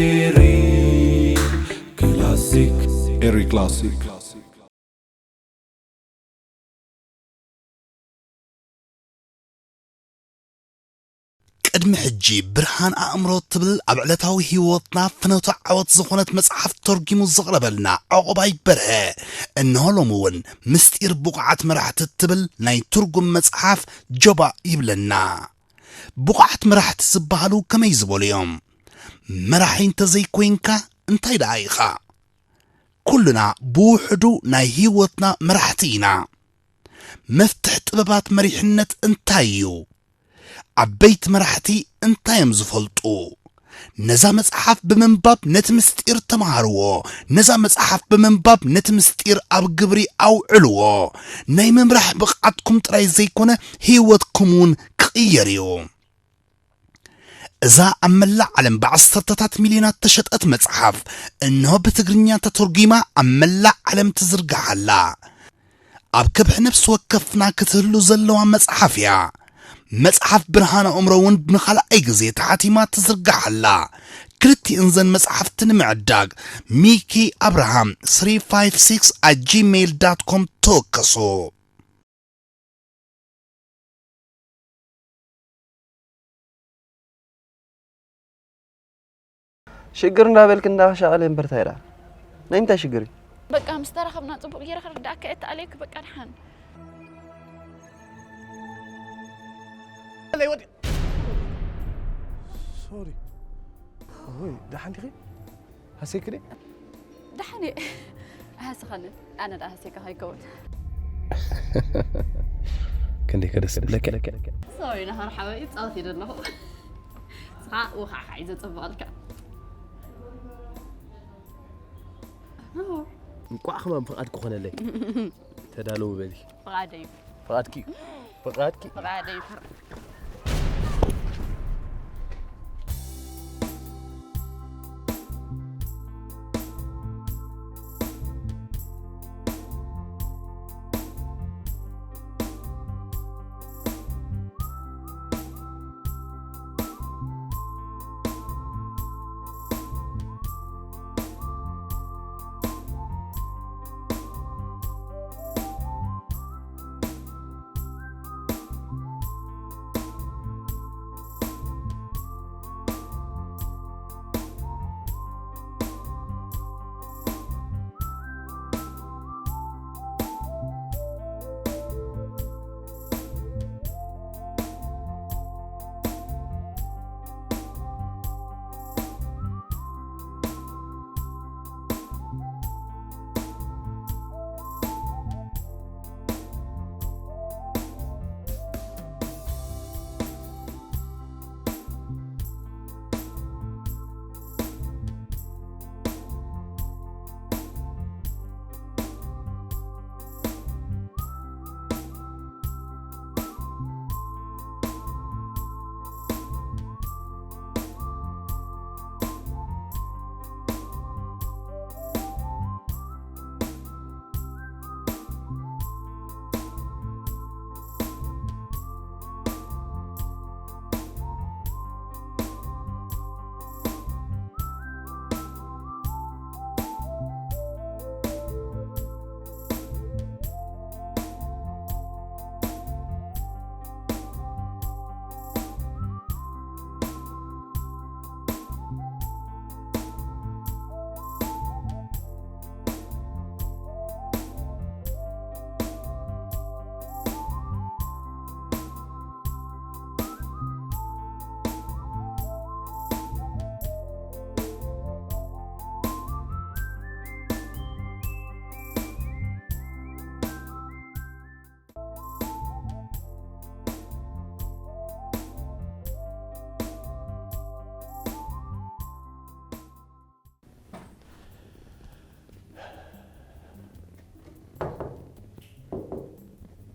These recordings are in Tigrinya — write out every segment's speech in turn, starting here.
Eri Classic. Eri Classic. ቅድሚ ሕጂ ብርሃን ኣእምሮ ትብል ኣብ ዕለታዊ ህይወትና ፍኖተ ዓወት ዝኾነት መጽሓፍ ተርጊሙ ዘቕረበልና ዑቕባይ በርሀ፣ እንሆ ሎሚ እውን ምስጢር ብቑዓት መራሕቲ ትብል ናይ ትርጉም መጽሓፍ ጀባእ ይብለና። ብቑዓት መራሕቲ ዝበሃሉ ከመይ ዝበሉ እዮም? መራሒ እንተዘይኮይንካ እንታይ ደኣ ኢኻ? ኩልና ብውሕዱ ናይ ህይወትና መራሕቲ ኢና። መፍትሕ ጥበባት መሪሕነት እንታይ እዩ? ዓበይቲ መራሕቲ እንታይ እዮም ዝፈልጡ? ነዛ መጽሓፍ ብምንባብ ነቲ ምስጢር ተምሃርዎ። ነዛ መጽሓፍ ብምንባብ ነቲ ምስጢር ኣብ ግብሪ ኣውዕልዎ። ናይ ምምራሕ ብቕዓትኩም ጥራይ ዘይኮነ ህይወትኩም እውን ክቕየር እዩ። እዛ ኣብ መላእ ዓለም ብዓሰርተታት ሚልዮናት ተሸጠት መጽሓፍ፣ እንሆ ብትግርኛ ተተርጒማ ኣብ መላእ ዓለም ትዝርጋሕ ኣላ። ኣብ ከብሒ ነፍሲ ወከፍና ክትህሉ ዘለዋ መጽሓፍ እያ። መጽሓፍ ብርሃን ኣእምሮ እውን ንኻልኣይ ግዜ ተሓቲማ ትዝርጋሕ ኣላ። ክልቲእን ዘን መጽሓፍቲ ንምዕዳግ ሚኪ ኣብርሃም three five six at gmail dot com ተወከሱ። ሽግር እንዳበልክ እንዳሻቐለ እምበር ታይ ደኣ? ናይ ምንታይ ሽግር እዩ? በቃ ምስ ተራኸብና ጽቡቕ ገይረ ክርድኣካ እየ፣ ተኣልየክ በቃ ደሓን። ለይ ወዲ-፣ ሶሪ። ኦይ፣ ደሓን ዲኺ? ሃሰይክኒ? ደሓን እየ። ኣይሃስኻንን። ኣነ ደኣ ሃሰይካ ከይከውን። ክንደይ ከ ደስ ዝብለኪ። ሶሪ፣ ናህር ሓወይ፣ ጻወት እየ ዘለኹ። ንስኻ ውኻዕኻዕ እዩ ዘጸብቐልካ። እንቋዕ ከማን ፍቓድ ክኾነለይ። ተዳለዉ በሊ። ፍቓደይ እዩ። ፍቓድኪ። ፍቓድኪ። ፍቓደይ እዩ።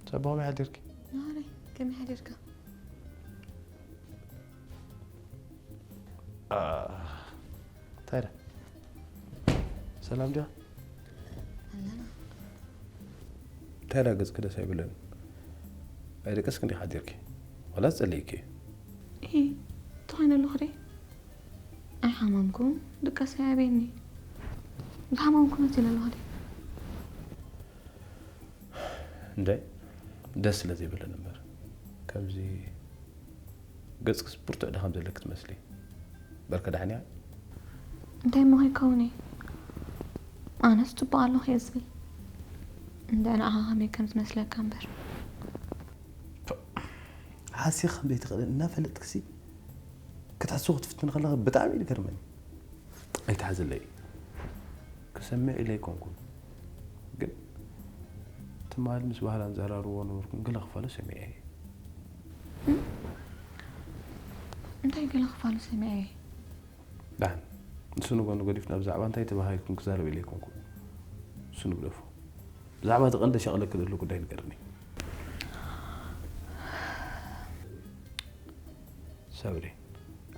ጸባቕ፣ ከመይ ሓዲርኪ? ናሆረይ፣ ከመይ ሓዲርካ? አ፣ እንታይ ደኣ? ሰላም ዲኻ? ኣለና። እንታይ ዳ ገጽኪ ደስ ኣይብለንን? ኣይደቀስክን ዲኻ ኣዲርኪ? ዋላስ ጸሊእኪ? ኢ፣ እንተኾይነ ኣለኹ ደ? ኣይሓመምኩን፣ ድቀስ ኣየበየኒ። ዝሓመምኩ መሲለ ኣለኹ ደ? እንደ ደስ ስለ ዘይብለን እምበር። ከምዚ ገጽክስ ብርቱዕ ድኻም ዘለኪ ትመስሊ። በርከ ዳሕንያ? እንታይ እሞ ከይከውን እየ? ኣነስ ጽቡቕ ኣለኹ እየ ዝብል። እንደ ንዓኻ ከመይ ከም ዝመስለካ እምበር። ሓሲኻ ከም ዘይትኽእልን እናፈለጥክሲ ክትሕስዎ ክትፍትን ከለኻ ብጣዕሚ እዩ ዝገርመኒ። ኣይትሓዝለይ። ክሰምዕ ኢለ ኣይኮንኩን። ግን ትማል ምስ ባህራን ዘራርዎ ነበርኩም ገለ ክፋሉ ሰሚዐ እየ። እንታይ ገለ ክፋሉ ሰሚዐ እየ? ዳን ንሱ ንጎኒ ገዲፍና ብዛዕባ እንታይ ተባሃይኩም ክዛረብ ኢለ ኣይኮንኩን። ንሱ ንግደፎ። ብዛዕባ እቲ ቀንዲ ሸቕለኪ ዘሎ ጉዳይ ንገርኒ። ሰብሪ፣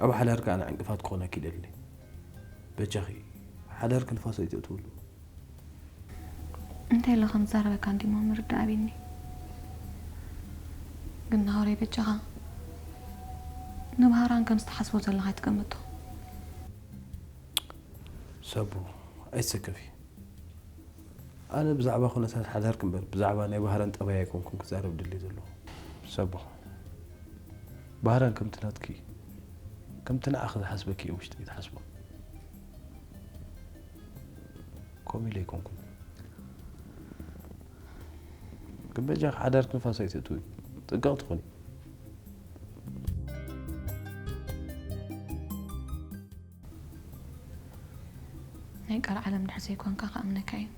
ኣብ ሓዳርኪ ኣነ ዕንቅፋት ክኾነኪ ይደሊ። በጃኺ፣ ሓዳርኪ ንፋስ ኣይተእትውሉ። እንታይ ኢለ ከም ዝዛረበካ እንዲሞ ምርዳእ ኣብኒ። ግን ናሆረይ በጃኻ ንባህራን ከም ዝተሓስቦ ዘለኻ ኣይትገምቶ። ሰቡ፣ ኣይትሰከፊ። ኣነ ብዛዕባ ኩነታት ሓዳርኪ እምበር ብዛዕባ ናይ ባህራን ጠባይ ኣይኮንኩን ክዛረብ ድልየ ዘለኹ። ሰቡ፣ ባህራን ከምቲ ናትኪ ከምቲ ንዓኺ ዝሓስበኪ እየ ውሽጢ ትሓስቦ። ከምኡ ኢለ ኣይኮንኩን። ግን በጃኺ ሓዳርኪ ንፋስ ኣይተእትዊ። ጥንቃቕ ትኾኒ። ናይ ቃል ዓለም ድሕር ዘይኮንካ ክኣምነካ እዩ።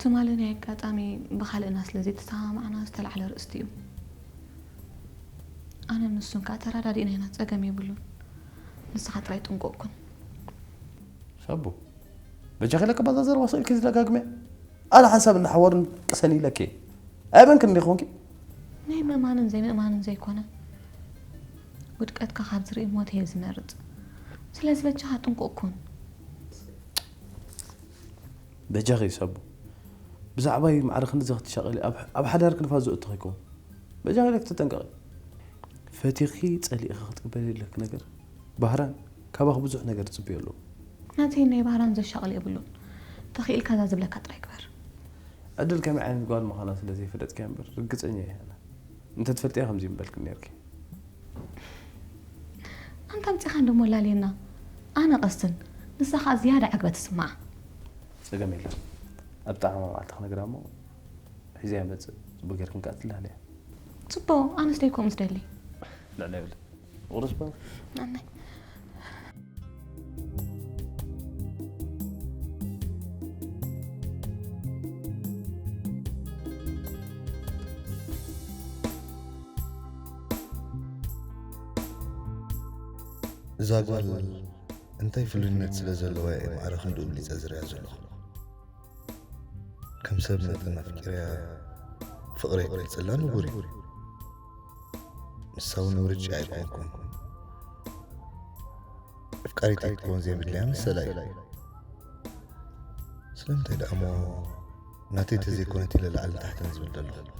ትማሊ ናይ ኣጋጣሚ ብኻልእና ስለ ዘይተሰማማዕና ዝተላዕለ ርእስቲ እዩ። ኣነ ንሱን ከኣ ተረዳዲእና ኢና፣ ጸገም የብሉን። ንስኻ ጥራይ ጥንቁቕ ኩን። ሰቡ፣ በጃኺ ለካ ባዛ ዘረባ ስኢልኪ ዝደጋግመ። ኣነ ሓንሳብ እናሓወርን ቅሰን ኢለኪ። ኣይበንክን እንዲኾንኪ። ናይ ምእማንን ዘይምእማንን ዘይኮነ፣ ውድቀትካ ካብ ዝርኢ ሞት እየ ዝመርጽ። ስለዚ በጃኻ ጥንቁቕ ኩን። በጃኺ ሰቡ፣ ብዛዕባይ ማዕረ ክንድዚ ክትሻቐሊ ኣብ ኣብ ሓዳርኪ ንፋስ ዘእትኺ ይከውን። በጃኺ ኢለኪ ተጠንቀቒ። ፈቲኺ ጸሊእኺ ክትቅበሊ ዘለኪ ነገር ባህራን ካባኺ ብዙሕ ነገር ትጽበዮ ኣለዎ። ናተይ ናይ ባህራን ዘሻቕል የብሉን። ተኽኢልካ እዛ ዝብለካ ጥራይ ግበር። ዕድል ከመይ ዓይነት ጓል ምዃና ስለ ዘይፈለጥክያ እምበር ርግጸኛ እየ ኣነ። እንተትፈልጥያ ከምዚ ምበልክን ነርኪ። ኣንታ ኣምጺኻ እንዶ ሞላልየና። ኣነ ቀስን፣ ንሳ ኸኣ ዝያዳ ዕግበት ትስምዓ። ጸገም የለን። ኣብ ጣዕማ መዓልቲ ክነግራ እሞ ሒዘያ መጽእ ጽቡቕ ጌርክን ከኣ ትላልያ። ጽቡቕ፣ ኣነስ ደይ ከምኡ ዝደሊ። ልዕሊ የብለን። ቁርስ ባ ናናይ እዛ ጓል እንታይ ፍሉይነት ስለ ዘለዋ እየ ማዕረ ክንድኡ ብሊጸ ዝሪኣ ዘለኹ? ከም ሰብ መጠን ኣፍቂረያ ፍቕረይ ክገልጸላ ንቡር እዩ። ንሳ እውን ምርጫ ኣይኮንኩን። ኣፍቃሪተይ ክትከውን ዘየድልያ መሰላ እዩ። ስለምንታይ ደኣ እሞ ናተይ ተዘይኮነት ኢለ ላዕልን ታሕትን ዝብል ዘለኹ?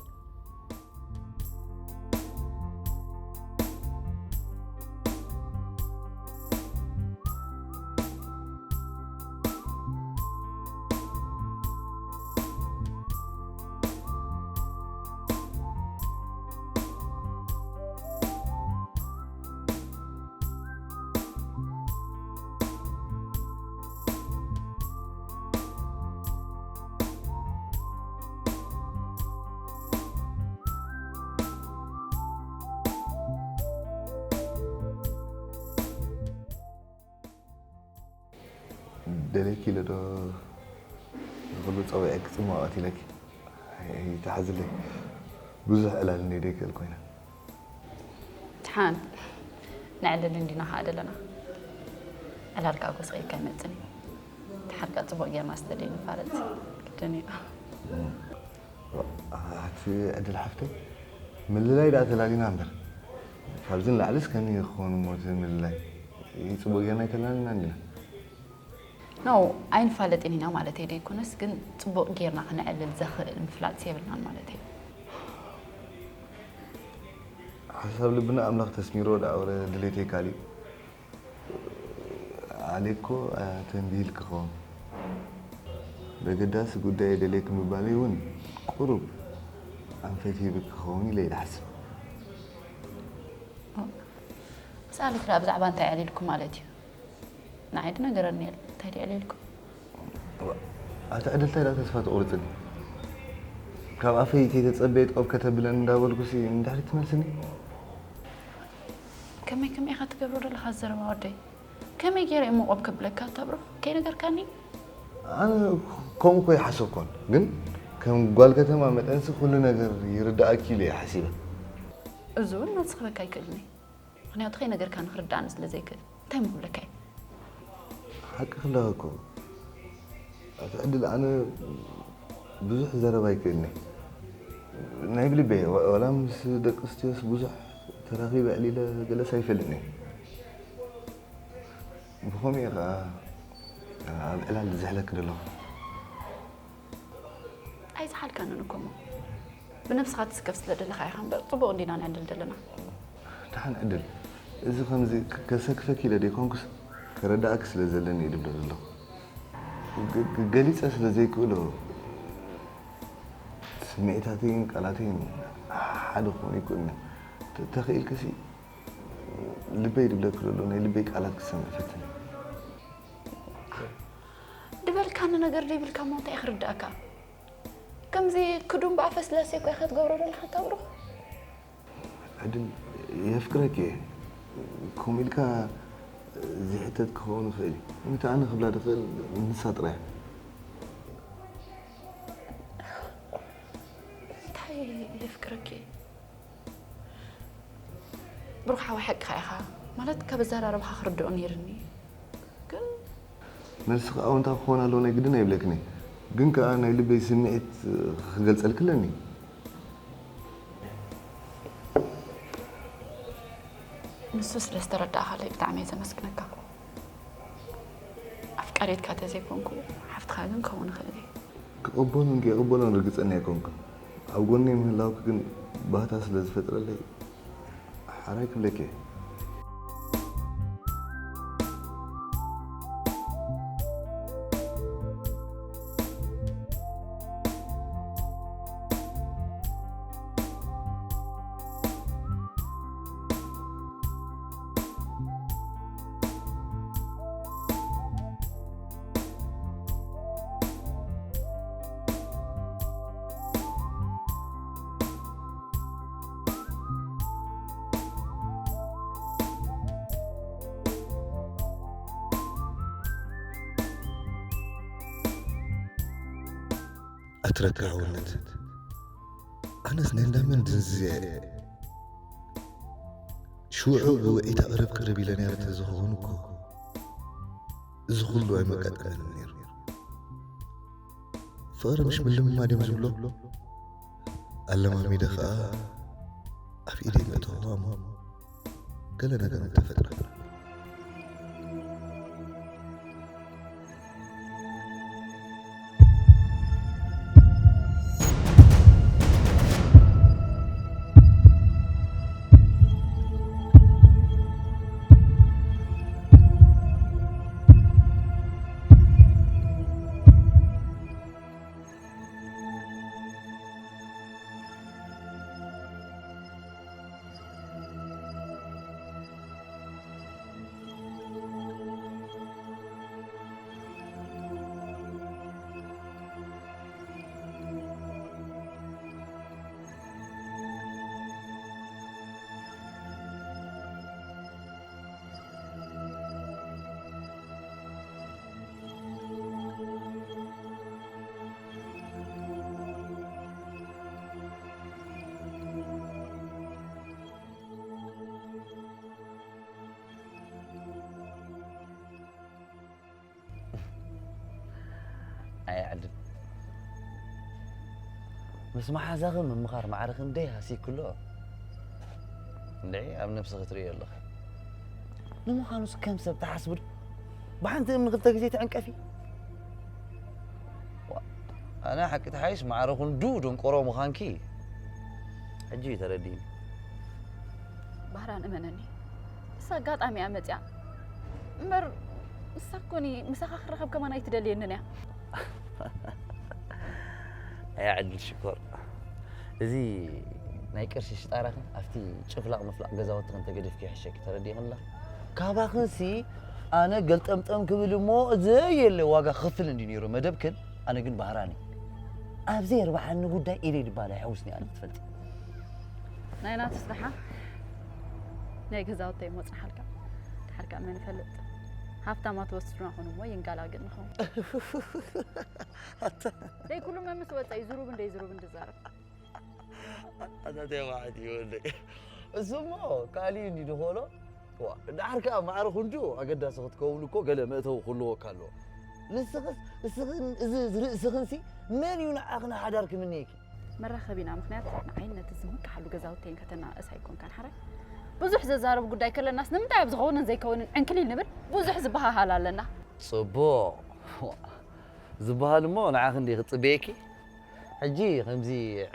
ደለይኪ ኢለ ዶ ንኹሉ ጸዊዐ ክጽማቕ ኢለኪ? ኣይትሓዝለይ። ብዙሕ ዕላል እንድየ ደይክእል ኮይነ። ድሓን ንዕልል እንዲና ኸዓ ደለና። ዕላል ከኣ ጎስቂልካ ኣይመጽን እዩ። ድሓር ከኣ ጽቡቕ ጌርና ስለ ዘይንፋለጥ ግድን እዩ። ኣቲ ዕድል ሓፍተይ፣ ምልላይ ደኣ ተላሊና እምበር፣ ካብዚ ንላዕሊስ ከመይ ይኸውን እሞ እቲ ምልላይ? ጽቡቕ ጌርና ኣይተላሊናን ዲና? ኖ፣ ኣይንፋለጥን ኢና ማለተይ ደይኮነስ፣ ግን ጽቡቕ ጌርና ክነዕልል ዘኽእል ምፍላጥስ የብልናን ማለተይ። ሓሳብ ልብና ኣምላኽ ተስሚርዎ ደኣ ወረ ድሌተይ ካሊእ። ኣሌኮ ተንቢህልኪ ክኸውን። በገዳሲ ጉዳይ ደልየኪ ምባለይ እውን ቁሩብ ኣንፈት ሂብኪ ክኸውን ኢለ እየ ዝሓስብ። ክሳለኪ ደኣ ብዛዕባ እንታይ ኣዕሊልኩም ማለት እዩ? ንዓይ ድነገረኒ የለን። እንታይ ድዩ ኣዕሊልኩም? ኣቲ ዕድል እንታይ ደኣ ተስፋ ትቑርፅኒ? ካብ ኣፈይ ከይተፀበየት ቆብ ከተብለን እንዳበልኩሲ ንድሕሪት ትመልስኒ? ከመይ ከመይ ኢኻ ትገብሮ ዘለኻ ዘረባ ወደይ? ከመይ ገይረ እሞ ቆብ ከብለካ ተብሮ? ከይነገርካኒ? ኣነ ከምኡ እኮ ይሓሰብኮን፣ ግን ከም ጓል ከተማ መጠንሲ ኩሉ ነገር ይርዳእኪ ኢለ እየ ሓሲበ። እዚ እውን መልሲ ክበካ ኣይክእልን እየ። ምኽንያቱ ከይነገርካኒ ክርዳእኒ ስለ ዘይክእል። እንታይ እሞ ክብለካ እየ? ሓቂ ክለካ እኮ ኣቲ ዕድል ኣነ ብዙሕ ዘረባ ኣይክእልን እየ። ናይ ብልበይ ዋ- ዋላ ምስ ደቂ ኣንስትዮስ ብዙሕ ተራኺበ ዕሊለ ገለስ ኣይፈልጥን እየ። ብኸምኡ እየ ከዓ ኣብ ዕላል ዝሕለክ ዘለኹ። ኣይዝሓልካንን እኮ እሞ። ብነብስኻ ትስከፍ ስለ ደለኻ ኢኻ እምበር፣ ጽቡቕ እንዲና ንዕልል ዘለና። ደሓን ዕድል፣ እዚ ከምዚ ከሰክፈኪ ኢለ ደይኮንኩስ፣ ከረዳእኪ ስለ ዘለኒ እየ ዝብሎ ዘለኹ። ግ- ግ- ገሊጸ ስለ ዘይክእሎ፣ ስምዒታተይን ቃላተይን ሓደ ክኾኑ ይክእሉ እዮም። ተ- ተኽኢልክሲ፣ ልበይ ዝብለኪ ዘሎ ናይ ልበይ ቃላት ክሰምዕ ፈትን። ድበልካኒ ነገር ደይብልካ እሞ እንታይ ክርዳእካ? ከምዚ ክዱን ብኣፈ ስላሴ እኮ ኢኻ ትገብሮ ዘለኻ፣ ኣታ ብሩኽ። ዕድል፣ የፍቅረኪ እየ። ከምኡ ኢልካ ዝሕተት ክኸውን ይኽእል እዩ። እቲ ኣነ ክብላ ዝኽእል ንሳ ጥራይ እያ። እንታይ የፍቅረኪ? ብሩኽ ሓወይ፣ ሓቅኻ ኢኻ። ማለት ካብ ኣዘራርባኻ ክርድኦ ነይርኒ። ግን መልስኺ ኣወንታዊ ክኸውን ኣለዎ ናይ ግድን ኣይብለክን እየ። ግን ከኣ ናይ ልበይ ስምዒት ክገልጸልኪ ኣለኒ። ንሱ ስለ ዝተረዳእኻለይ ብጣዕሚ እየ ዘመስግነካ። ኣፍቃሪትካ ተዘይኮንኩ ሓፍትኻ ግን ክኸውን እኽእል እየ። ክቕበሎን ከይቕበሎን ርግጸኛ ኣይኮንኩን። ኣብ ጎነይ ምህላውኪ ግን ባህታ ስለ ዝፈጥረለይ ሓራይ ክብለኪ እየ። ኣትረካ ሓውነት፣ ኣነስ ናይ እንዳመን ድንዝያ እየ። ሽውዑ ብውዒት ኣቕረብ ቅርብ ኢለ ነይረ ተዝኸውን እኮ እዚ ኩሉ ኣይመቀጠመንን ነይሩ። ፍቕሪ ምሽ ምልምማድ እዮም ዝብሎ። ኣለማሚደ ኸኣ ኣብ ኢደይ መእተዎ እሞ ገለ ነገር ተፈጥረ። ኣይዕድል። ምስ መሓዛኺ ምምኻር ማዕረኺ እንደ ሃሲክሎ እንድዒ ኣብ ነብስኺ ትርእዮ ኣለኺ። ንምዃኑስ ከም ሰብ ትሓስቢ ዶ? ብሓንቲ እምኒ ክልተ ግዜ ትዕንቀፊ? ኣነ ሓቂ ተሓይሽ ማዕረ ክንዱ ደንቆሮ ምዃንኪ ሕጂ እዩ ተረዲእኒ። ባህራን እመነኒ፣ ምስ ኣጋጣሚ እያ መፅያ እምበር ንሳ ኮኒ ምሳኻ ክረኸብ ከማን ኣይትደልየንን እያ። ኣያ ዕድል ሽኮር፣ እዚ ናይ ቅርሺ ሽጣራኽን ኣብቲ ጭፍላቕ ምፍላቕ ገዛውትኽን ተገዲፍኪ ይሕሸኪ። ተረዲእኽን ኣለኺ? ካባኽንሲ ኣነ ገልጠምጠም ክብል እሞ ዘየለ ዋጋ ክኽፍል እንዲ ነይሩ መደብክን። ኣነ ግን ባህራን እየ። ኣብ ዘየርብሓኒ ጉዳይ ኢደይ ድባል ኣይሕውስን እየ ኣነ ክትፈልጢ። ናይ ናትስ ደሓ ናይ ገዛውተይ እሞ ፅንሓልካ ድሓር ከዓ መን ይፈልጥ። ሃብታማ ትወስዱና ኹኑ እሞ ይንጋላግል ንኸውን። ደይ ኩሉ መምስ ወፀ እዩ ዝሩብ እንደይ ዝሩብ እንድዛረብ። ኣታተይ ማለት እዩ ወደይ። እሱ እሞ ካሊእ እንዲ ድኾሎ። ዋ፣ ድሓር ከዓ ማዕረ ክንዱ ኣገዳሲ ክትከውን እኮ ገለ መእተዊ ክህልወካ ኣለዎ። ንስኽስ፣ ንስኽን፣ እዚ ዝርእስኽንሲ መን እዩ ንዓኽን ሓዳር ክምነየኪ? መራኸቢና ምኽንያት ንዓይን ነቲ ዝምክሓሉ ገዛውተይን ከተናእስ ኣይኮንካን ሓራይ። ብዙሕ ዘዛረብ ጉዳይ ከለናስ ንምንታይ ኣብ ዝኸውንን ዘይከውንን ዕንክሊል ንብል? ብዙሕ ዝበሃሃል ኣለና። ጽቡቕ ዝበሃል እሞ ንዓኺ እንዲ ክጽበየኪ። ሕጂ ከምዚ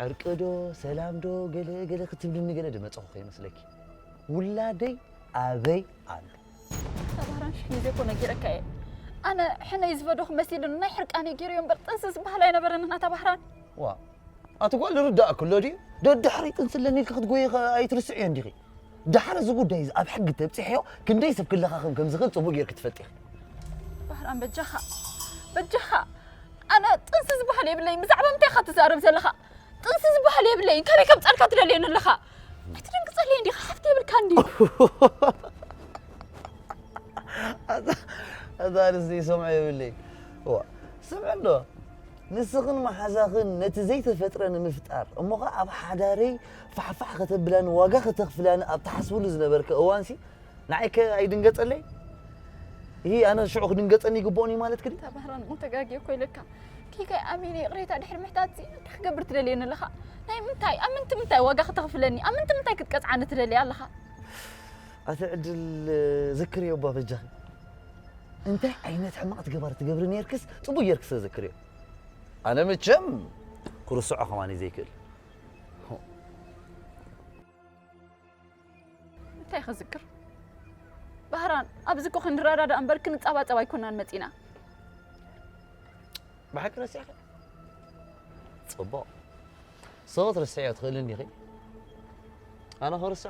ዕርቂ ዶ ሰላም ዶ ገለ ገለ ክትብልኒ ገለ ድመጸኹ ከይመስለኪ። ውላደይ ኣበይ ኣሎ? ኣባህራን ሽሕ ግዜ እኮ ነጊረካ እየ። ኣነ ሕነይ ዝበደኹ መሲሉኒ ናይ ሕርቃነይ ገይረዮ እምበር ጥንሲ ዝበሃል ኣይነበረንን ኣታ ባህራን። ዋ ኣቲ ጓል ርዳእ ክሎ ድዩ? ደድሕሪ ጥንሲ ኣለኒ ኢልኪ ክትጎይ ኣይትርስዕዮ እንዲኺ። ደሓር እዚ ጉዳይ እዚ ኣብ ሕጊ ተብፂሕዮ ክንደይ ሰብ ክለኻኸም ከም ዝኽእል ፅቡቅ ጌርኪ ትፈልጢ ኢኺ። ባህራን በጃኻ በጃኻ ኣነ ጥንሲ ዝበሃል የብለይን። ብዛዕባ ምንታይ ኢኻ ትዛረብ ዘለኻ? ጥንሲ ዝበሃል የብለይን። ከመይ ከምፀልካ ትደልየኒ ኣለኻ? ኣይትደንግፀለይ እንዲኻ ሓፍቲ የብልካ እንዲ እዛ ንስ ይሰምዖ የብለይ። ዋ ስምዕ እንዶ ንስኽን መሓዛኽን ነቲ ዘይተፈጥረ ንምፍጣር እሞ ኸኣ ኣብ ሓዳረይ ፋሕፋሕ ከተብላኒ ዋጋ ከተኽፍላኒ ኣብ ትሓስብሉ ዝነበርኪ እዋንሲ ንዓይከ ኣይድንገጸለይ? ይሂ ኣነ ሽዑ ክድንገጸኒ ይግብኦን እዩ ማለትኪ ድዩ? ኣታ ባህራን እሞ ተጋግየ እኮ ኢለካ። ኪከይ ኣሚነ ይቕሬታ ድሕሪ ምሕታትሲ እንታይ ክገብር ትደልየኒ ኣለኻ? ናይ ምንታይ ኣብ ምንቲ ምንታይ ዋጋ ክተኽፍለኒ? ኣብ ምንቲ ምንታይ ክትቀጽዓኒ ትደልያ ኣለኻ? ኣቲ ዕድል ዘክርዮ እባ በጃኺ። እንታይ ዓይነት ሕማቕ ትገባር ትገብሪ ነይርክስ ጽቡቕ ጌርኪ ስለ ዘክርዮ። ኣነ መቸም ክርስዖ ከማን እዩ ዘይክእል። እንታይ ክዝክር? ባህራን ኣብዚ እኮ ክንረዳዳ እምበር ክንጻባጸብ ኣይኮናን መጺና። ብሓቂ ረሲዕኺ? ጽቡቕ። ሰው ትርስዕዮ ትኽእልን ዲኺ? ኣነ ክርስዖ?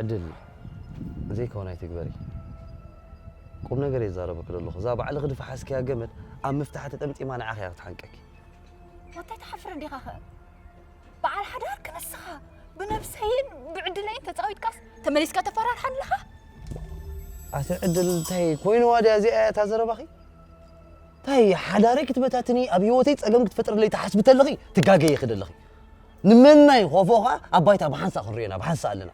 ዕድል ዘይከውን ኣይትግበሪ። ቁም ነገር እየ ዝዛረበኪ ዘለኹ። እዛ ባዕልኺ ዝፈሓስክያ ገመድ ኣብ ምፍታሕ ተጠምጢማ ንዓኺ እያ ክትሓንቀኪ። ወታይ ትሓፍር እንዲኻ ኸ? በዓል ሓዳር ክንስኻ ብነብሰይን ብዕድለይን ተፃዊትካስ ተመሊስካ ተፈራርሓ ኣለኻ? ኣቲ ዕድል እንታይ ኮይንዋ ድያ እዚኣ እያ እታ ዘረባኺ? እንታይ ሓዳረይ ክትበታትኒ ኣብ ህይወተይ ፀገም ክትፈጥርለይ ትሓስቢ ተለኺ ትጋገይ ኢኺ ዘለኺ። ንመናይ ኾፎ ኸዓ ኣብ ባይታ ብሓንሳእ ክንሪኦና ብሓንሳእ ኣለና።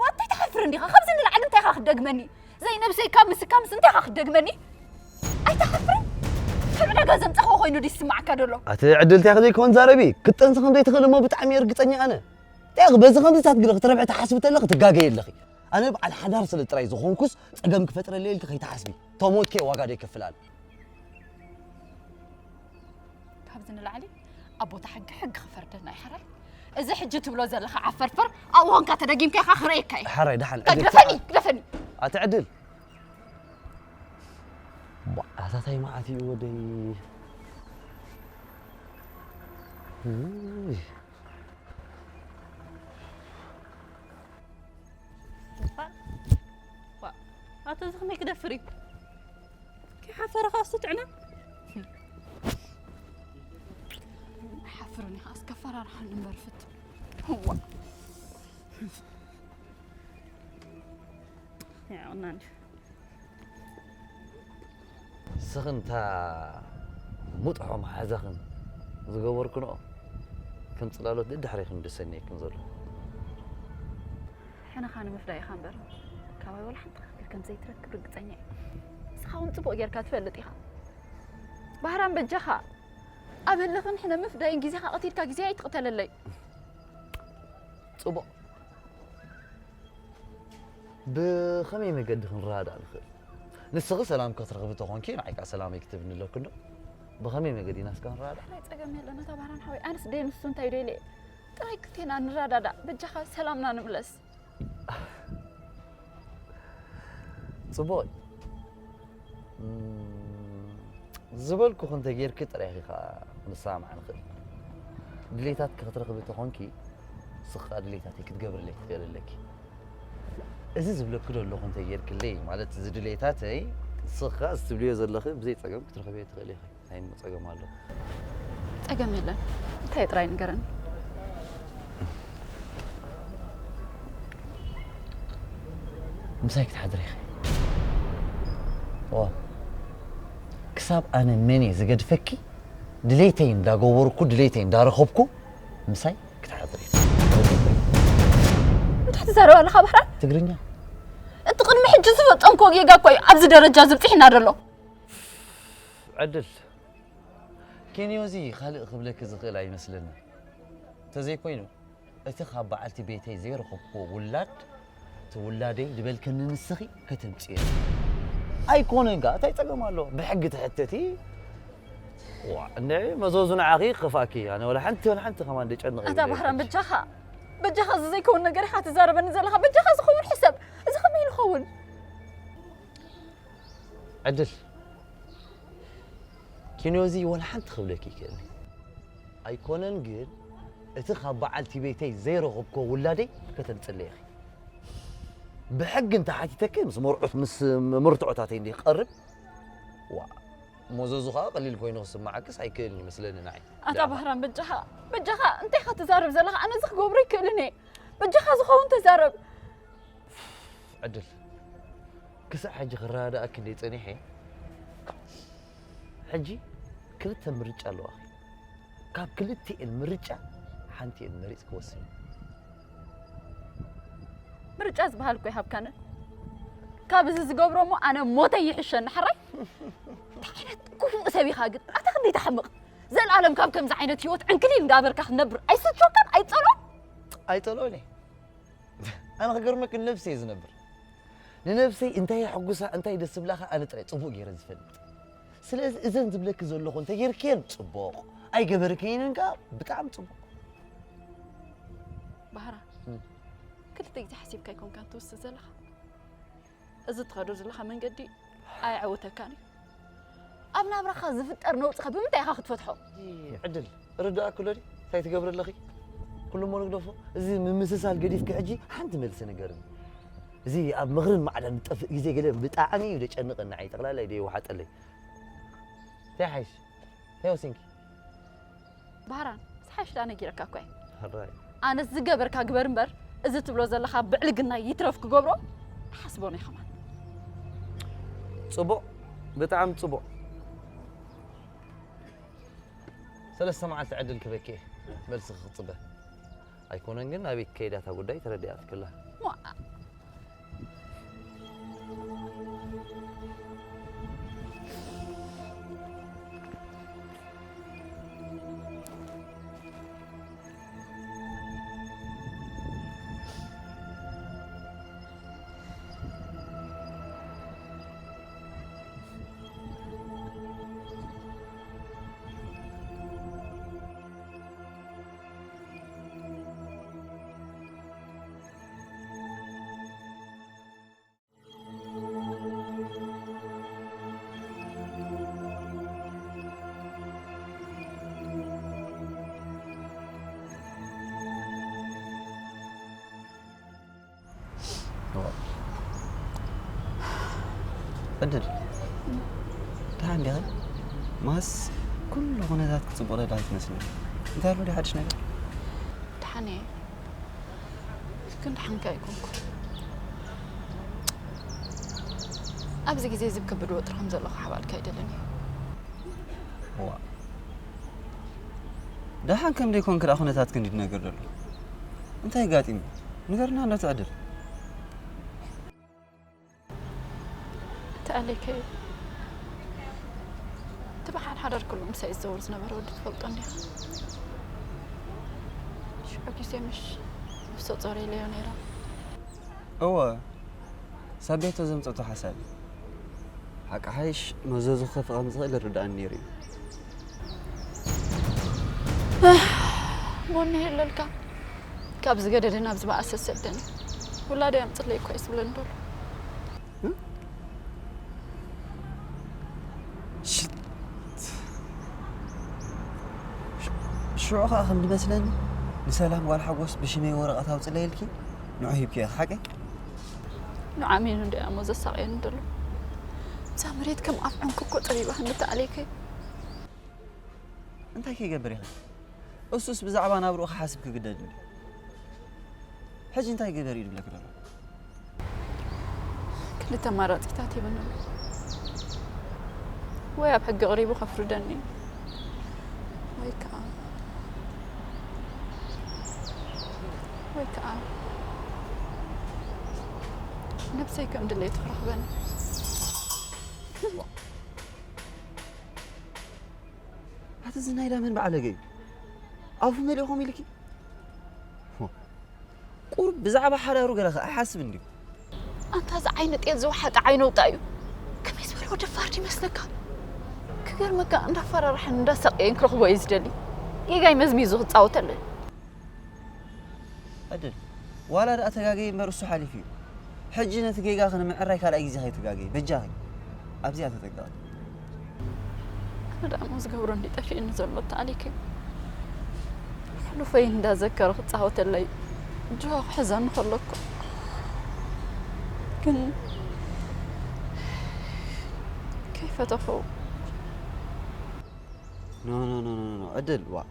ዋታይ ትሓፍር እንዲኻ? ካብዚ ንላዕሊ እንታይ ኢኻ ክትደግመኒ? ዘይነብሰይ ካብ ምስካ ምስ እንታይ ኢኻ ክትደግመኒ? ኣይትሓፍርን? ካብ ዕዳጋ ዘምጻኽዎ ኮይኑ ድዩ ዝስማዓካ ዘሎ? ኣቲ ዕድልቲ ኢኺ ዘይኮን ዛረቢ ክትጠንሲ ከም ዘይትኽእል እሞ ብጣዕሚ እየ ርግጸኛ ኣነ። እንታይ ኢኺ በዚ ከምዚታት ግለ ክትረብሒ ትሓስቢ ተለኺ ትጋገይ ኣለኺ። ኣነ በዓል ሓዳር ስለ ጥራይ ዝኾንኩስ ጸገም ክፈጥረለይ ኢልኪ ከይትሓስቢ። ተሞትኪ ዋጋ ዶ ይከፍል ኣነ? ካብዚ ንላዕሊ ኣብ ቦታ ሕጊ ሕጊ ክፈርደና እዩ ሓራይ። እዚ ሕጂ ትብሎ ዘለኻ ዓፈርፈር ኣብኡ ኮንካ ተደጊምካ ኢኻ ክርእየካ እዩ። ሓራይ ደሓን ዕድል ግደፈኒ ግደፈኒ። ኣቲ ዕድል ኣታታይ መዓት እዩ ወደይ። ኣቶ እዚ ከመይ ክደፍር እዩ? ከይሓፈረ ከዓ እሱ ጥዕና ኣይሓፍርን እዩ ከዓ እስከ ኣፈራርሓኒ እምበር ፍት እዋ ያውና እንዲ ንስኽን እታ ሙጥሖ መሓዛኽን ዝገበርክንኦ ከም ጽላሎት ደድሕሬኽን ድሰንየክን ዘሎ። ሕነኻ ንምፍዳይ ኢኻ እምበር ካባይ ዋላ ሓንቲ ርክብ ከም ዘይትረክብ ርግጸኛ እየ። ንስኻ እውን ጽቡቕ ጌርካ ትፈልጥ ኢኻ። ባህራን በጃኻ ኣብ ህልኽን ሕነ ምፍዳይን ግዜኻ ቀቲልካ ግዜ ኣይትቕተለለይ። ጽቡቕ ብኸመይ መገዲ ክንረዳዳእ ንኽእል? ንስኺ ሰላም ክትረኽቢ ተኾንኪ፣ ንዓይ ከኣ ሰላመይ ክትብኒ ኣለኪ እንዶ። ብኸመይ መገዲ ኢና እስከ ክንረዳዳእ? ናይ ጸገም የለን፣ ኣታ ባህራን ሓወይ። ኣነስ ደይ ንሱ እንታይ ደይለ? ጥራይ ክልቴና ንረዳዳእ፣ በጃኻ ሰላምና ንምለስ። ጽቡቕ እዩ። እም፣ ዝበልኩኺ እንተጌርኪ ጥራይ ኢኺ ኸኣ ክንሰማማዕ ንኽእል። ድሌታትኪ ክትረኽቢ ተኾንኪ፣ ንስኺ ኸኣ ድሌታተይ ክትገብርለይ ትኽእሊ ኣለኪ። እዚ ዝብለኪ ዘለኹ እንተጌርክለይ፣ ማለት እዚ ድሌታተይ፣ ንስኺ ኸኣ እዚ ትብልዮ ዘለኺ ብዘይ ጸገም ክትረኽብዮ ትኽእሊ ኢኺ። እንታይ እሞ ጸገም ኣሎ? ጸገም የለን። እንታይ ጥራይ ንገረኒ። ምሳይ ክትሓድሪ ኢኺ። ዋ፣ ክሳብ ኣነ መን እየ ዝገድፈኪ? ድሌተይ እንዳገበርኩ፣ ድሌተይ እንዳረኸብኩ፣ ምሳይ ክትሓድሪ ኢኺ። እንታይ ትዛረብ ኣለኻ ብሕራን? ትግርኛ። እቲ ቅድሚ ሕጂ ዝፈጸምክዎ ጌጋ እኮ እዩ ኣብዚ ደረጃ ዝብጽሕና ዘሎ። ዕድል፣ ኬንዮ እዚ ካልእ ክብለኪ ዝኽእል ኣይመስለንን። እንተዘይኮይኑ፣ እቲ ካብ በዓልቲ ቤተይ ዘይረኸብክዎ ውላድ፣ እቲ ውላደይ ዝበልክኒ ንስኺ ከተምጽእዮ። ኣይኮነን ከኣ፣ እንታይ ጸገም ኣለዎ? ብሕጊ ትሕተቲ። ዋ፣ እንድዒ መዘዙ ንዓኺ ክኸፍኣኪ። ኣነ ወላ ሓንቲ፣ ወላ ሓንቲ ከማን ደጨንቕ ኣታ ይብለኪ። ባህራን፣ በጃኻ፣ በጃኻ፣ እዚ ዘይከውን ነገር ኢኻ ትዛረበኒ ዘለኻ። በጃኻ ዝኸውን ሕሰብ። እዚ ከመይ ኢሉ ይኸውን? ዕድል፣ ኪኖ እዚ ወላ ሓንቲ ክብለኪ ይክእል ኣይኮነን፣ ግን እቲ ካብ በዓልቲ ቤተይ ዘይረኸብክዎ ውላደይ ከተምጽለይ ኢኺ። ብሕጊ እንተሓቲተኪ ምስ መርዑት፣ ምስ ምርትዖታተይ እንዲህ ክቐርብ፣ ዋ፣ መዘዙ ኸኣ ቀሊል ኮይኑ ክስምዓክስ ኣይክእልን ይመስለኒ ንዓይ። ኣታ ባህራን፣ በጃኻ፣ በጃኻ፣ እንታይ ኢኻ ትዛረብ ዘለኻ? ኣነ እዚ ክገብሮ ኣይክእልን እየ። በጃኻ ዝኸውን ተዛረብ። ዕድል፣ ክሳዕ ሕጂ ክረዳድኣኪ እንደ ጸኒሐ፣ ሕጂ ክልተ ምርጫ ኣለዋኺ። ካብ ክልቲኤን ምርጫ ሓንቲኤን መሪጽኪ ወስኒ። ምርጫ ዝበሃል እኮ ይሃብካነ። ካብ እዚ ዝገብሮ እሞ ኣነ ሞተይ ይሕሸኒ። ሓራይ፣ እንታይ ዓይነት ክፉእ ሰብ ኢኻ ግን? ኣታ ክንደይ ትሓምቕ። ዘልኣለም ካብ ከምዚ ዓይነት ህይወት ዕንክሊል እንዳበልካ ክትነብር ኣይስልቸወካን? ኣይጸልኦን? ኣይጸልኦን እየ። ኣነ ክገርመኪ ንነብሰይ እየ ዝነብር። ንነብሰይ እንታይ የሐጉሳ፣ እንታይ ደስ ዝብላ ከኣ ኣነ ጥራይ ጽቡቕ ገይረ ዝፈልጥ። ስለዚ እዘን ዝብለኪ ዘለኹ እንተጌርክየን ጽቡቕ፣ ኣይገበርክየንን ከኣ ብጣዕሚ ጽቡቕ። ባህራ፣ እም። ክልተ ግዜ ሓሲብካ ኣይኮንካን ትውስን ዘለኻ። እዚ ትኸዶ ዘለኻ መንገዲ ኣየዕውተካን እዩ። ኣብ ናብራኻ ዝፍጠር ነውጽኻ ብምንታይ ኢኻ ክትፈትሖ? ይይ፣ ዕድል፣ ርዳእኪ ኣሎ ድዩ? እንታይ ትገብሪ ኣለኺ? ኩሉ እሞ ንግደፎ። እዚ ምምስሳል ገዲፍኪ ሕጂ ሓንቲ መልሲ ንገርኒ። እዚ ኣብ ምኽርን ማዕዳን ዝጠፍእ ግዜ ገለ ብጣዕሚ እዩ ዘጨንቐኒ ንዓይ፣ ጠቕላላ እዩ ዘየወሓጠለይ። እንታይ ሓይሽ? እንታይ ወሲንኪ? ባህራን፣ ዝሓይሽ ደኣ ነጊረካ እኮ እየ። ሕራይ። ኣነስ ዝገበርካ ግበር እምበር፣ እዚ ትብሎ ዘለኻ ብዕልግና ይትረፍ ክገብሮ፣ ሓስቦ ናይ ከማን። ጽቡቕ፣ ብጣዕሚ ጽቡቕ። ሰለስተ መዓልቲ ዕድል ክበኪ እየ፣ መልስኺ ክጽበ። ኣይኮነን ግን፣ ናበይ ክከይዳ እታ ጉዳይ ተረዲኣትክላ። ሞ፣ ዕድል፣ ደሓን ዲኺ? ማስ ኩሉ ኩነታት ክጽቡቕ ደላ ትመስሊ። እንታይ ኣሎ ድዩ ሓድሽ ነገር? ደሓን እየ። ግን ደሓንካ ኣይኮንኩ። ኣብዚ ግዜ እዚ ብከቢድ ወጥሪ ከም ዘለኹ ሓባልካ ኣይደልን እየ። ዋ። ደሓን ከም ደይኮንክ ደኣ ኩነታት ክንዲ ትነግር ደሎ። እንታይ ኣጋጢሙ? ንገርና እንዶ ትዕድል። ተኣለይከ እዩ። እቲ ብሓድሓደር ኩሉ ምሳይ ዝዘውር ዝነበረ ወዲ ትፈልጦ እንዲኻ? ሽዑ ግዜ ምሽ ነፍሰ ጾር ኢለዮ ነይረ። እወ፣ ሳቤቶ ዘምፀቶ ሓሳብ እዩ። ሓቂ ሓይሽ መዘዙ ክኸፍእ ከም ዝኽእል ይርዳእኒ ነይሩ እዩ። ሞኒ የለልካ ካብ ዝገደደ ናብ ዝበኣሰ ሰደኒ ውላደ ያምፅለይ እኳ እዩ ዝብለኒ ዘሎ ሽት ሽዑ ከዓ ከም ዝመስለኒ ንሰላም ጓል ሓጎስ ብሽመይ ወረቐት ኣውፅለይ ኢልኪ ንዑ ሂብኪ ኢኺ ሓቂ ንዓሚኑ እንዲኣ እሞ ዘሳቕየኒ ዘሎ እዛ መሬት ከም ኣፍ ዕንኩ እኮ ፀቢባ ክንዲ ተኣልየከ እንታይ ከይገብር ኢኺ እሱስ ብዛዕባ ናብርኡ ክሓስብ ክግደድ እዩ ሕጂ እንታይ ግበር እዩ ዝብለክ ዘሎ ክልተ ኣማራፂታት ይብን ኣሎ ወይ ኣብ ሕጊ ቅሪቡ ከፍርደኒ ወይ ከዓ ወይ ከዓ ነብሰይ ከም ድሌቱ ክረኽበኒ ኣቲ እዚ ናይ ዳመን በዓለገ እዩ ኣፉ መሊእኹም ኢልኪ ቁሩብ ብዛዕባ ሓዳሩ ገለ ከ ኣይሓስብ እንድዩ ኣንታ እዚ ዓይኒ ጤል ዝወሓጠ ዓይነውጣ እዩ ከመይ ዝበለ ደፋር ይመስለካ ክገርመካ እንዳፈራርሐን እንዳሳቀየን ክረኽቦ እዩ ዝደሊ ጌጋይ መዝሚዙ ክፃወተለይ ዕድል ዋላ ደኣ ተጋገየ እምበር እሱ ሓሊፉ እዩ ሕጂ ነቲ ጌጋ ክንምዕራይ ካልኣይ ግዜ ከይትጋገየ በጃኺ ኣብዚኣ ተጠንቀቂ ኣነ ደኣ እሞ ዝገብሮ እንዲ ጠፊእኒ ዘሎ ተኣሊከ ሕሉፈይ እንዳዘከረ ክፃወተለይ ጅሆ ክሕዘኒ ከለኩ ግን ከይፈተኹ ኖ ኖ ኖ ኖ ኖ ዕድል ዋ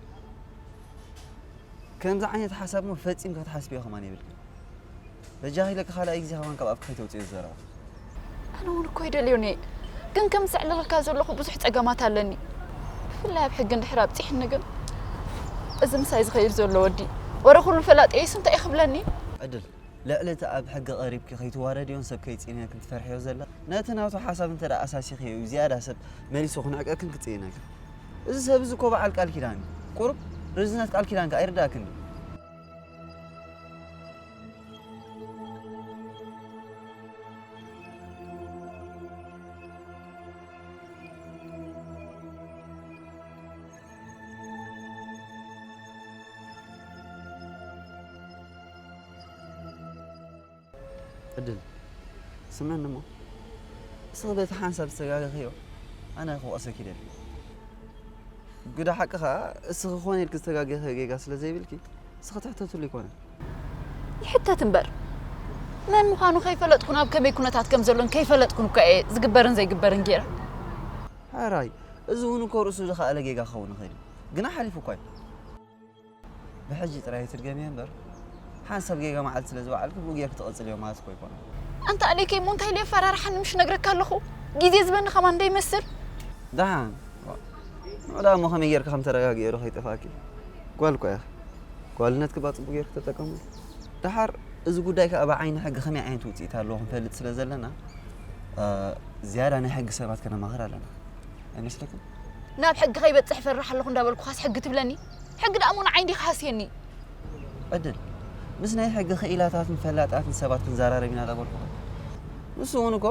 ከምዚ ዓይነት ሓሳብ ሞ ፈጺም ክትሓስብዮ ከማን የብልክን በጃኺ ለቂ ካልኣይ ግዜ ከማን ካብ ኣፍኪ ከይተውፅዮ ዘረባ ኣነ እውን እኮ ይደልዮኒ እየ ግን ከም ዘዕልለካ ዘለኹ ብዙሕ ፀገማት ኣለኒ ብፍላይ ኣብ ሕጊ እንድሕር ኣብፂሕኒ ግን እዚ ምሳይ ዝኸይድ ዘሎ ወዲ ወረ ኩሉ ፈላጠ እዩስ እንታይ እዩ ክብለኒ ዕድል ልዕሊ እቲ ኣብ ሕጊ ቀሪብኪ ከይትዋረድዮን ሰብ ከይፅኢነክን ትፈርሕዮ ዘላ ነቲ ናቱ ሓሳብ እንተ ደኣ ኣሳሲኽዮ እዩ ዝያዳ ሰብ መሊሱ ክንዕቀክን ክፅኢነክን እዚ ሰብ እዚ እኮ በዓል ቃል ኪዳን እዩ ቁሩብ ርዝነት ቃል ኪዳንካ ኣይርዳእክን ድዩ ዕድል ስምዕኒ እሞ እስኺ በቲ ሓንሳብ ዝተጋገኽዮ ኣነ ክወቕሰኪ ይደሊ ግዳ ሓቂ ኸዓ እስኺ ኮነ ኢልኪ ዝተጋገኽዮ ጌጋ ስለ ዘይብልኪ እስኺ ትሕተትሉ ኣይኮነን ይሕተት እምበር መን ምዃኑ ከይፈለጥኩ ናብ ከመይ ኩነታት ከም ዘሎን ከይፈለጥኩን እኳ እየ ዝግበርን ዘይግበርን ገይረ ሕራይ እዚ እውን እኮ ርእሱ ዝኸኣለ ጌጋ ክኸውን ይኽእል እዩ ግና ሓሊፉ እኳ እዩ ብሕጂ ጥራይ ትድገምዮ እምበር ሓንሳብ ጌጋ መዓልቲ ስለ ዝበዓልኪ ብኡ ጌርኪ ትቕጽልዮ ማለት እኮ ኣይኮነን። ኣንታ ኣሌከይ እሞ እንታይ ኢለ የፈራርሓኒ ምሽ ነግረካ ኣለኹ ግዜ ዝበኒ ከማን ዶ ይመስል። ደሓን ንዑ ደኣ እሞ ከመይ ጌርኪ ከም ተረጋግእዮ ዶ ከይጠፍኣኪ። ጓል እኮ ኢኺ። ጓልነትኪ ብኣ ጽቡቕ ጌርኪ ተጠቀምሉ። ደሓር እዚ ጉዳይ ከኣ ብዓይኒ ሕጊ ከመይ ዓይነት ውጽኢት ኣለዎ ክንፈልጥ ስለ ዘለና ዝያዳ ናይ ሕጊ ሰባት ከነማኽር ኣለና። ኣይመስለክን? ናብ ሕጊ ከይበጽሕ እፈርሕ ኣለኹ እንዳበልኩኻስ ሕጊ ትብለኒ? ሕጊ ደኣ እሞ ንዓይ እንዲ ክሃስየኒ? ዕድል፣ ምስ ናይ ሕጊ ክኢላታትን ፈላጣትን ሰባት ክንዘራረብ ኢና ዳበልኩኻ። ንሱ እውን እኮ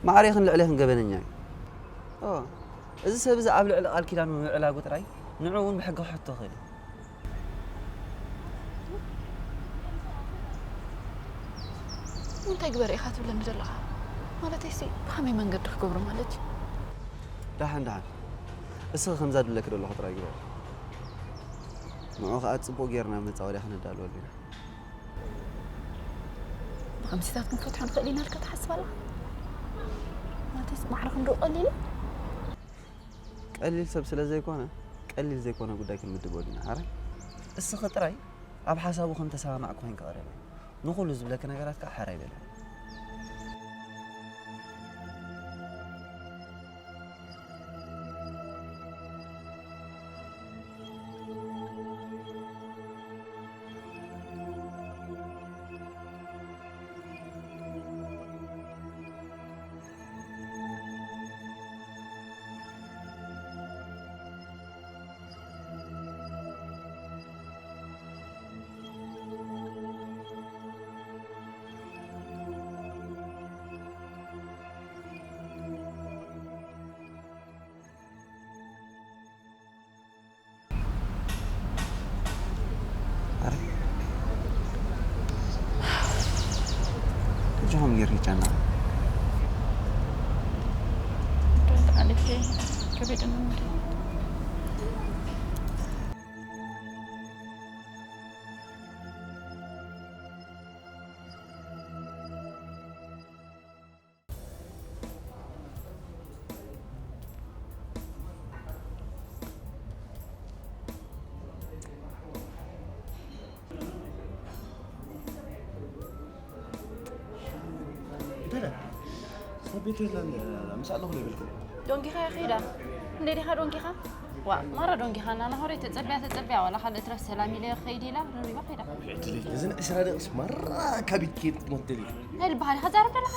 ማዕሬኽን ልዕሌኽን ገበነኛ እዩ። ኦ፣ እዚ ሰብ እዚ ኣብ ልዕሊ ቃል ኪዳኑ ምዕላጉ ጥራይ ንዕኡ እውን ብሕጊ ክሕቶ ይኽእል እዩ። እንታይ ግበረ ኢኻ ትብለኒ ዘለኻ? ማለተይሲ ብኸመይ መንገዲ ክገብሮ ማለት እዩ? ደሓን ደሓን እስኺ ከምዛ ድብለኪ ዘለኹ ጥራይ ግበሪ። ንዑ ኸዓ ጽቡቕ ጌርና መጻወድያ ክነዳልወሉ ኢና። ብኸምሲታት ክንፈትሖ ንኽእል ኢና ኢልካ ትሓስብ ኣለኻ? ማለተይሲ ማዕረ ክንድኡ ቀሊል እዩ? ቀሊል ሰብ ስለ ዘይኮነ ቀሊል ዘይኮነ ጉዳይ ክንምድበሉ ኢና። ሓራይ እስኺ ጥራይ ኣብ ሓሳቡ ከም ተሰማማዕኪ ኮይንኪ ቅረብዮ። ንኹሉ ዝብለኪ ነገራት ከኣ ሓራይ በልዮ። ሆም ጌር ይጨና ዶንት ኣሌክሴ ከበደን እንዲ እንተ ሰብ ቤት የለን። ምስ ኣለኹ ዶ ይብልኩም? ዶንጊኻ እያ ከይዳ እንደ ዲኻ ዶንጊኻ ዋ ማራ ዶንጊኻ እና ናሆረይ ተጸቢያ ተጸቢያ ዋላ ካልእ ትረፍ ሰላም ኢለ ከይድ ኢላ ርሪባ ከይዳ ዕድለይ ነዘን ዕስራ ደቂስ ማራ ካቢት ከይድ ክትሞት ደሊ ናይ ልበሃል ኢኻ ዛረብ ደለኻ